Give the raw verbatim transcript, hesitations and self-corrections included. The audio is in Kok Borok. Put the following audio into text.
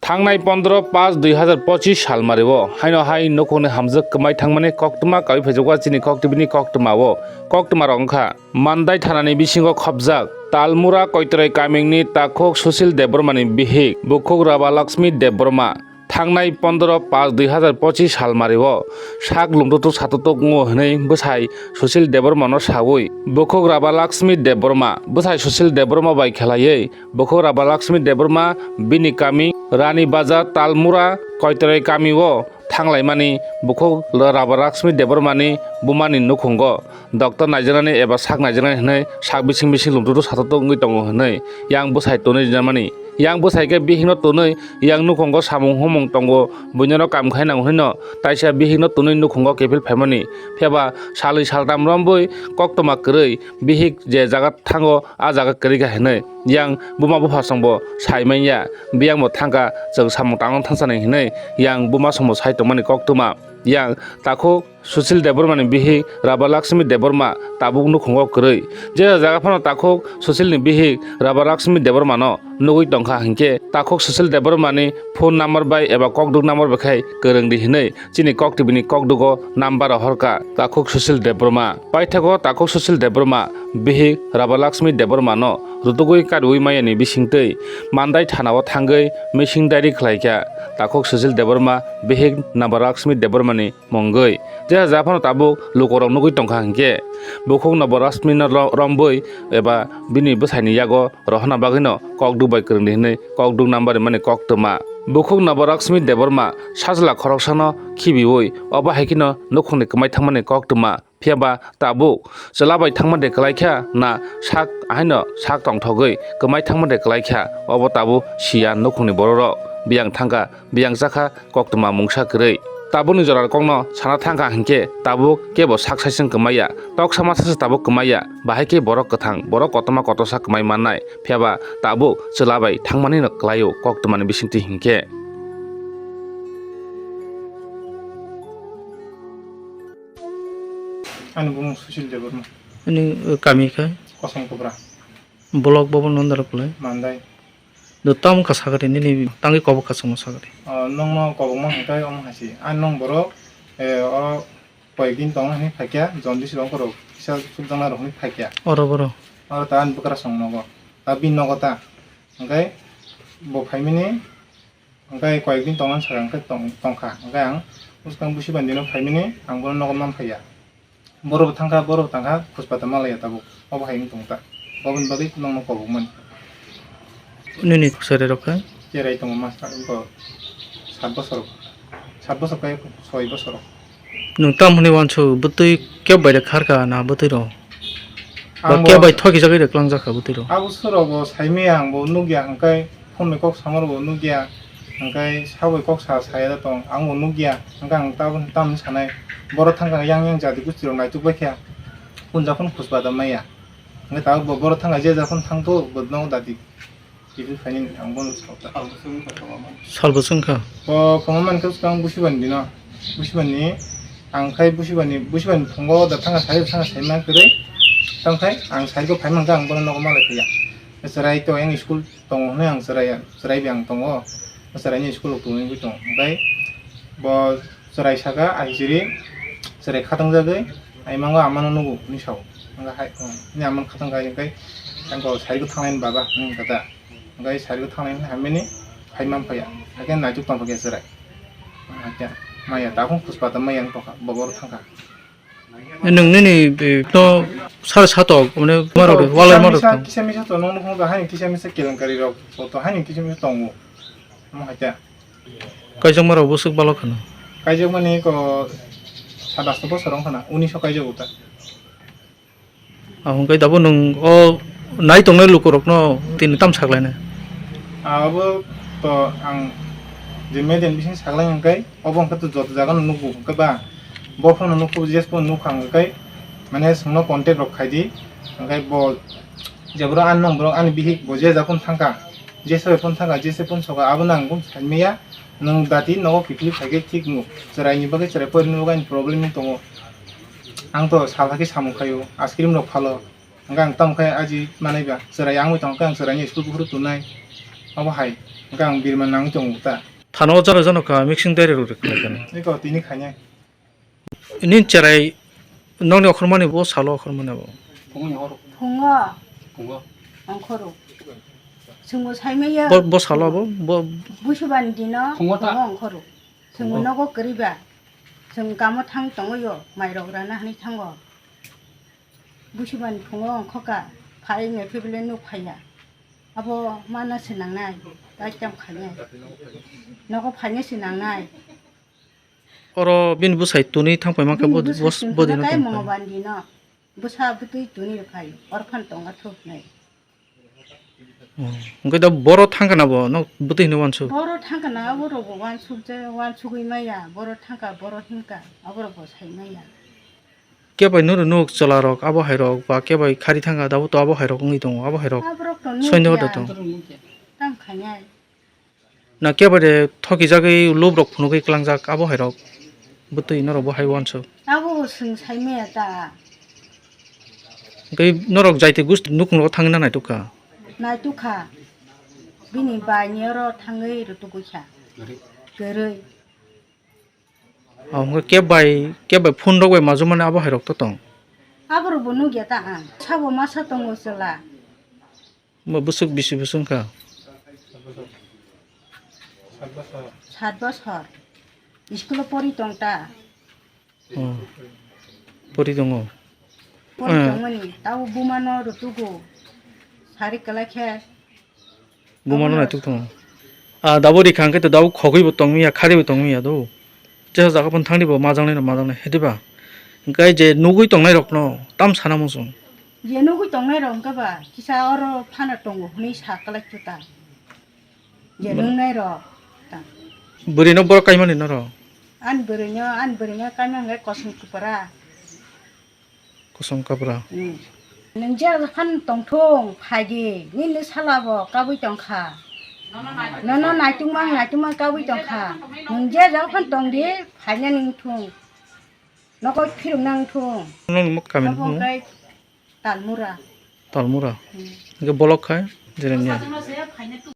Thangnai pondro paanch dui hazar pochis salmario haino hai nukhungni hamjwk kwmai thangmani koktwma kawi phaijakgo chini koktwbini koktwmao. Koktwmarok wngkha Mandai thanani bisingo khopjak Talmura Koitrai kamingni takhuk Sushil Debbarmani bihik bukhuk Raba Lakshmi Debbarma. Thangnai pondro paanch dui hazar pochis salmario sak lumtutuk satutuk wngo hwnwi bwsai Sushil Debbarmano saui bukhuk Raba Lakshmi Debbarma bwsai Sushil Debbarma bai khelaiwi bukhuk Raba Lakshmi Debbarma bini kami Rani Bazar Talmura Koitrai kamio thanglaimani bukhuk Raba Lakshmi Debbarmani bumani nukhungo doctor naijaknani eba sak naijaknani hwnwi sak bising bising lumtutuk satutuk wngwi tongo hwnwi yang bwsai tonwi rinamani. Yang bwsai khe bihikno tonwi yang nukhungo samung humung tongo, buinoro kam khai nango hwnwi no taisa bihikno tonwi nukhungo kiphil phaimani. Phiyaba salni saltham rombwi koktwma kwrwi bihik je jaga thango a jaga kwrwi kha hwnwi yang buma buphasongbo sai manya, biyangbo thangkha chwng samung tangna thangsanai hwnwi yang bumasongbo sai tongmani koktwma. Yang takhuk Sushil Debbarmani bihik Raba Lakshmi Debbarma tabuk nukhungo kwrwi. Je jaga phano takhuk Sushilni bihik Raba Lakshmi Debbarmano nugwi tongkha hinkhe takhuk Sushil Debbarmani phone number bai eba kokduk number bai khai kwrwngdi hwnwi chini koktwbini kokdugo number rok horkha takhuk Sushil Debbarma. Paithago takhuk Sushil Debbarma bihik Raba Lakshmi Debbarmano rutugwi kariui mayani bisingtwi Mandai thanao thangwi missing diary khlaikha. Takhuk Sushil Debbarma bihik Naba Lakshmi Debbarmani mungwi. Je jaga phano tabuk lukurok nugwi tongkha hinkhe bukhuk Naba Lakshmino ro-, rombwi eba bini bwsaini yago rohorna bagwino kokduk bai kwrwngdi hwnwi kokduk number rimani koktwma. Bukhuk Naba Lakshmi Debbarma sajla khoroksano khibiui obo hai kheno nukhungni kwmai thangmani koktwma. Phiyaba tabuk chwla bai thangma de kwlai kha na sak haino sak tongthogwi kwmai thangma de kwlai kha, obo tabuk siya nukhungni bororok. Biyang thangkha, biyang chakha, koktwma mungsa kwrwi. Tabukni jora kokno sana thangkha hinkhe tabuk kebo sak saisung kwmaiya, toksa masa se tabuk kwmaiya, bahai khe borok kwthang, borok kotorma kotorsa kwmai mannai, phiyaba tabuk chwla bai thangmani no kwlaio koktwmani bisingtwi hinkhe. Ani bumung Sushil Debbarma. Ani, uh, kami khe? Kosong Kubra. Block bobo nondar kulai? Mandai. Do tam ka sakari nini tangwi kobok kasamo sakari. O, nongno kobokma hwnkhe omo hai se. Ani nong borok, eh, o koyekdin tongna hwnwi phaikya, jaundice rok ongkhorok kisa sukjakna rok hwnwi phaikya. Oro boro? Oro ta ani bwkrasong nogo. Ta bini nogo ta. Hwnkhe bo phaimani Hwnkhe koyekdin tongmani saka hwnkhe tong-, tongkha. Hwnkhe ang bwskang busi bandino phaimani ang bono nogo man phaiya. Borokbo thangkha, borokbo tangkha, khuspa ta malaiya tabuk. Obo hai wng tongta. Oboni bagwi nongno kobokmani. Nini kwchwrwi rok khe? Cherai tongo master, wngkha sat bosor. Sat bosor khe soi bosor. Nwng tam hwnwi uansuk bwtwi keb bai de kharkha na bwtwi rok? Ba keb bai thokijagwi de klangjak kha bwtwi rok? Abo surok bo saimaya ang bo nukya hwnkhe phone bai kok sama rok bo nukya hwnkhe sabai kok sa saya da tong ang bo nukya hwnkhe ang tabuk tamni sanai borok thangkha yang yang jati gusti rok naituk bai kha punja phone khuspa da maya hwnkhe tabuk bo borok thangkha je ja phone thangthok bo nogo dati. Kiphil phainani ang bono sao ta. Salbo chwngkha. O kwma mankhe swkang busiba ni dino. Busiba ni ang khai busiba ni, busiba ni phungo da thangkha sai, thangkha sai ma kwrwi. Tamo khai ang sai khe phai mankha ang bono nogo malai phiya. Chwrai to yang school tongo hwnwi ang chwrai, chwrai bi ang tongo. Chwrai ni school o tongwi tongo. Hwnkhe bo chwrai saka aisiri chwrai khatang jagwi ai mango amano nugo hwnwi sao. Hwnkhe hai, ni amano khatang kha hwnkhe ang ko sai khe thangnai ni baba hwnwi kha ta. Hwnkhe sari o thangnai hwnwi hamya ni phai man phaiya. Hakhe naituk tong phaiya chwrai. Hakhe maya takhung khuspa ta maya wng tongkha, bo boro thangkha. Nwng nini, eh, no sar satok, mane, marok, walai kisa marok misa, tong. Kisa misa to nong nukung to, haini kisa misa kelenkari rok, to haini kisa misa tongo. Omo hakhe. Kaijak marok bwswk balok kheno? Kaijak mani ko satas to bosor wng khana, unis o kaijak uta. Ah, hwnkhe tabuk nwng o nai tongnai lukurokno tini tam saklainai? Ah, abo to ang je median bising saklai hwnkhe, obo hwnkhe to joto jagano nukgo hwnkhe ba, bo phano nukgo, je phano nukha hwnkhe, mane chwngno contact rok khaidi, hwnkhe bo jeboro ani nang borok ani bihik bo je ja phano thangkha, jesa bai phano thangkha, jesa phano soka, abono ang bo saimaya, nwng dati nogo kiphilwi phaikhe thik wngo, chwraini bagwi chwrai porini bagwi ani problem wng tongo. Ang to sal hakhe samung khaio, ice cream rok phalo. Hwnkhe ang tamo khe aji manai ba, chwrai ang bai tongkhe ang chwraini school buphuru tunai. Obo hai. Kang birma nang tong ta. Thano jano jano ka mixing dai rok rek khlai kani. Eko tini khanya. Nin cherai nokni okhormani bo salo okhormani bo. Phungo horo. Phungo. Phungo. Ongkhoro. Chwngbo saimaya. Bo, bo salo bo, bo. Busuban dino. Phungo ta. Phungo ongkhoro. Chwngbo nogo kwrwiba. Chwng kamo thang tongo yo, mairok rana hwnwi thango. Busuban phungo ongkhoka, phai wngya khe bele nuk phaiya. Abo mana se nangnai, tai tam khainai. Nogo phaina se nangnai. Oro bini bwsai tuni thang paima khe bini bwsai tuni bodi no kai tong mongo phai. Bandi no. Bwsa bwtwi tuni rwphai, orphan tonga thuk nai. Oh, hwnkhe da boro thangkha na bo, no bwtwi hwnwi uansuk? Boro thangkha na, abo rokbo uansuk je, uansugwi maya, boro thangkha, boro hinkha, abo rokbo sai maya. Kebai nuru nuk chwla rok, abo hai rok, ba kebai khari thangkha, dabo to abo hai rok wngwi tongo, abo hai rok. Aborok to soino nukya. Hoda tong. Tam khainai. Na kebade thokijagwi lob rok phunugwi klangjak abo hai rok bwtwi norok bo hai uansuk. Abo bo chwng sai maya ta. Tei norok jaiti gusti nukhung rogo thangwi na naitukha? Naitukha. Bini bai ni oro thangwi rwtugwi kha. Kwrwi. Ahwnkhai keb bai, keb bai phone rok bai majwk mani abo hai rok to tong. Abo rok bo nukya ta ang. Sabo masa tongo chwla. Bo bwswk bisi bwswk wngkha? Sat bosor. School o pori tong ta. Oh. Pori tongo. Pori tongmani. Tabo buma no rwtugo. Sari kwlai khe. Buma no naituk tongo. Ah, dabo rikha hwnkhe to dabo khogwi bo tongmiya, khari bo tongmiya do. Jesa jaga phano thangdi bo majaknai no majaknai, hediba? Hwnkhe je nugwi tongnai rokno tam sana muchung. Je nugwi tongnai rok hwnkhe ba kisa oro phano tongo hwnwi sa kwlai chuta. Je nungnai rok ta. Bwrwi no borok kaimani norok? Ani bwrwi no, ani bwrwi no kaima hwnkhe kosom kwpra. Kosom kapra. Hmm. Nwng je jaga phano tongthung, phaidi, nini sala bo kabui tongkha. Nono naitukmang, naitukmang kabui tongkha. Nwng je jaga phano tongdi, phainani wngthung. Nogo phirukna wngthung. Nokni muk kami. Abo hwnkhe Talmura. Talmura. Hmm. Hwnkhe bolok khai, jeremia.